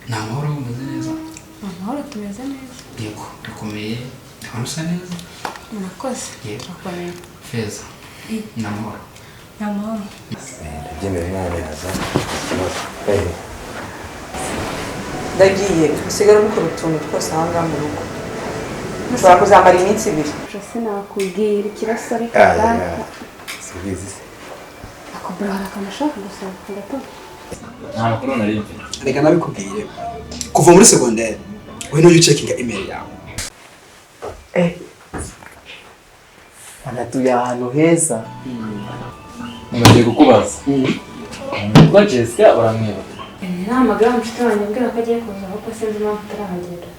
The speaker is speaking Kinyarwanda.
Ni amahoro, umeze neza? Amahoro, tumeze neza. Yego, urakomeye, ndabona usa neza. Murakoze. Yego. Turakomeye. Feza, ni amahoro? Ni amahoro. Ndabyemera, umwana yaza ikibazo. Ndagiye, usigare mukora utuntu twose aha ngaha mu rugo, ushobora kuzamara iminsi 2. Sinakubwira ikibazo, ariko Ah, simbizi se. Akubura, hari akantu ashaka gusaba gato. Nta makuru nari mfite. Reka nabikubwire, kuva muri segonderi we ntujya ucekinga email yawe. Anatuye ahantu heza. Bagiye kukubaza witwa Jessica, uramwibuka? Nahamagara mushiki wanjye ambwira ko agiye kuza, ahubwo sinzi impamvu atarahagera.